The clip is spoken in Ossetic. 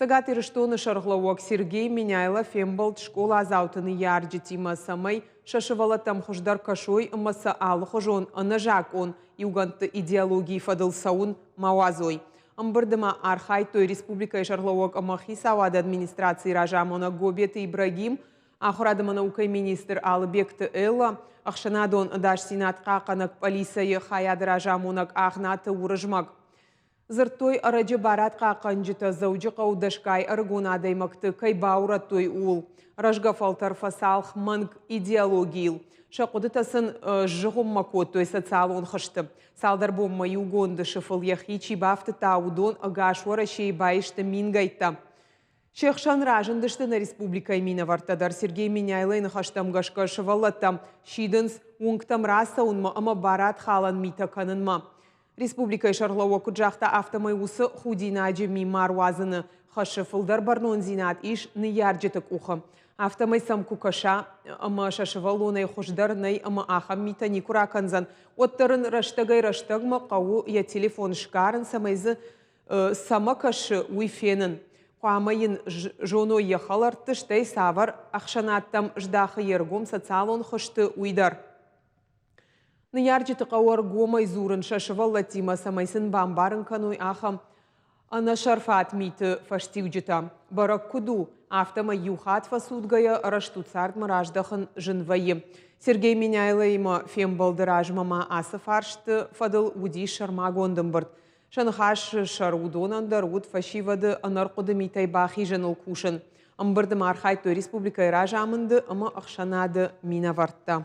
Цӕгат Ирыстоны сӕргълӕууӕг Сергей Меняйло фембӕлд скъоладзауты ныййарджытимӕ, цӕмӕй сӕ сывӕллӕттӕм хуыздӕр кӕсой ӕмӕ сӕ алыхуызон ӕнӕзакъон иугӕндты идеологийы фӕдыл цӕуын ма уадзой. Ӕмбырды ма архайдтой республикӕйы сӕргълӕууӕг ӕмӕ хицауады администрацийы разамонӕг Гобеты Ибрагим, ахуырад ӕмӕ наукӕйы министр Алыбегты Элла, ӕхсӕнадон ӕдасдзинад хъахъхъӕнӕг пъӕлицӕйы хайады разамонӕг Агънаты Уырызмӕг. Дзырдтой, ӕрӕджы барадхъахъхъӕнджытӕ Дзӕуджыхъӕуы дӕсгай ӕрыгон адӕймӕгты кӕй баурӕдтой, ууыл. Рӕзгӕ фӕлтӕр фӕцалх мӕнг идеологийыл. Сӕ хъуыдытӕ сын сзыгъуыммӕ кодтой социалон хызты. Цалдӕр бонмӕ иугонды сыфыл йӕхи чи бафтыдта, уыдон ӕгас Уӕрӕсейы баисты мингӕйттӕ. Се хсӕн разындысты нӕ республикӕйы минӕвӕрттӕ дӕр. Сергей Меняйлойы ныхӕстӕм гӕсгӕ сывӕллӕттӕм сидынц уынгтӕм рацӕуынмӕ ӕмӕ барадхалӕн митӕ кӕнынмӕ. Республикӕйы сӕргълӕууӕг куыд загъта, афтӕмӕй уыцы худинаджы ми ма руадзыны хӕсы фылдӕр бӕрнондзинад ис ныййарджыты къухы. Афтӕмӕй сӕм куы кӕса ӕмӕ сӕ сывӕллонӕй хуыздӕр нӕй ӕмӕ ахӕм митӕ никуы ракӕндзӕн, уӕддӕр ын рӕстӕгӕй-рӕстӕгмӕ хъӕуы йӕ телефон сгарын, цӕмӕй дзы цӕмӕ кӕсы, уый фенын. Хъуамӕ йын зоной йӕ хӕлӕртты, стӕй цавӕр ӕхсӕнадтӕм здахы йе ргом социалон хызты, уый дӕр. Ныййарджыты хъӕуы ӕргомӕй дзурын сӕ сывӕллӕттимӕ, цӕмӕй сын бамбарын кӕной ахӕм ӕнӕсӕрфат миты фӕстиуджытӕ. Бӕрӕг куыд у, афтӕмӕй иу хатт фӕцудгӕйӕ рӕстуд цардмӕ раздӕхын зын вӕййы. Сергей Меняйлоимӕ фембӕлды размӕ ма ацы фарсты фӕдыл уыдис сӕрмагонд ӕмбырд. Сӕ ныхасы сӕр уыдонӕн дӕр уыд фӕсивӕды ӕнӕрхъуыды митӕй бахизыныл кусын. Ӕмбырды ма архайдтой республикӕйы разамынды ӕмӕ ӕхсӕнады минӕвӕрттӕ.